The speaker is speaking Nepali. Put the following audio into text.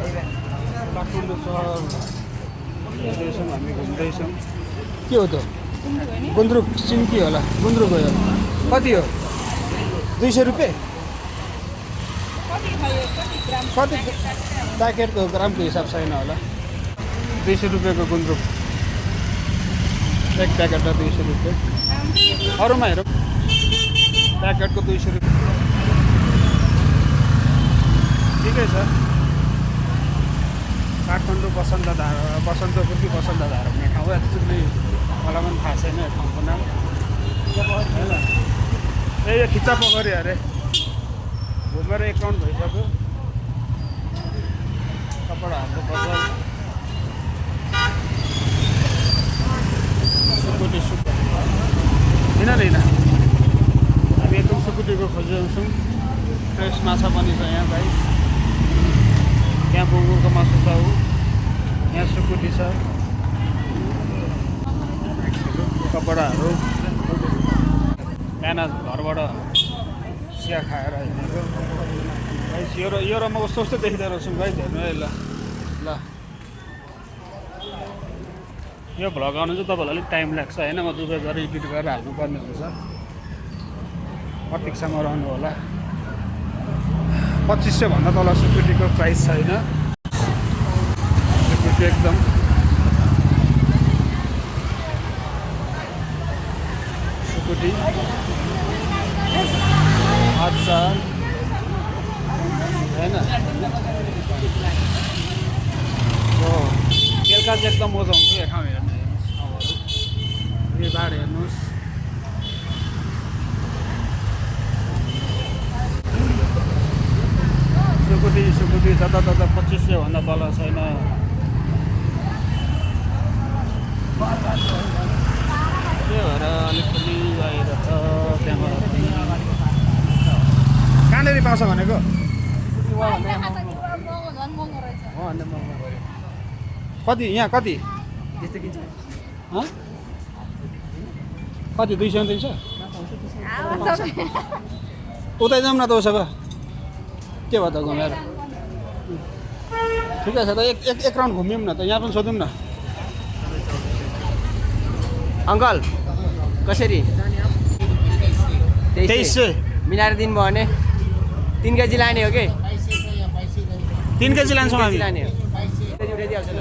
काठमाडौँ सहर हेर्दैछौँ हामी, घुम्दैछौँ। के हो त? गुन्द्रुक सिन्की होला, गुन्द्रुक हो यो। कति हो? 200 रुपियाँ? कति प्याकेटको ग्रामको हिसाब छैन होला। 200 रुपियाँको गुन्द्रुक एक प्याकेट 200 रुपियाँ। अरूमा हेरौँ, प्याकेटको 200 रुपियाँ ठिकै छ। काठमाडौँ बसन्तपुर कि बसन्तधारा भन्ने ठाउँ हो। एक्चुअली मलाई पनि थाहा छैन यो ठाउँको नाम। ए यो खिच्चा पोखरी अरे, घुमेर एक राउन्ड भइसक्यो। कपडाहरूको बजार, सुकुटी होइन हामी एकदम सुकुटीको खोजिरहेछौँ। फ्रेस माछा पनि छ यहाँ गाइस। त्यहाँ बुङ्गुरको मासु छ, यहाँ सुकुटी छ। कपडाहरू बिहान घरबाट चिया खाएर हिँडेको गाइस। यो र म कस्तो देखिँदो रहेछौँ गाइस, हेर्नु है। ल यो भ्लग आउनु चाहिँ तपाईँलाई अलिक टाइम लाग्छ होइन। म दुबई गएर एडिट गरेर हाल्नुपर्ने हुन्छ। प्रतीक्षामा रहनु होला। 2500 भन्दा तल सुकुटीको प्राइस छैन। सुकुटी एकदम सुकुटी अचार होइन। बेलुका चाहिँ एकदम मजा हुन्छ यो ठाउँ हेर्नु। हेर्नुहोस् यो बाढ हेर्नुहोस्। सुकुटी जता 2500 भन्दा तल छैन। त्यो भएर अलिकति बाहिर छ। त्यहाँबाट कहाँनिर पाउँछ भनेको? कति यहाँ कति कति 200 दिन्छ? उतै जाउँ न त उसो भए। के भयो त घुमेर? ठिकै छ त, एक राउन्ड घुम्यौँ न त। यहाँ पनि सोधौँ न। अङ्कल कसरी? 2300 मिलाएर दिनुभयो भने 3 केजी लाने हो कि? 3 केजी लान्छौँ हामी। लाने हो। उठाइदिइहाल्छु ल।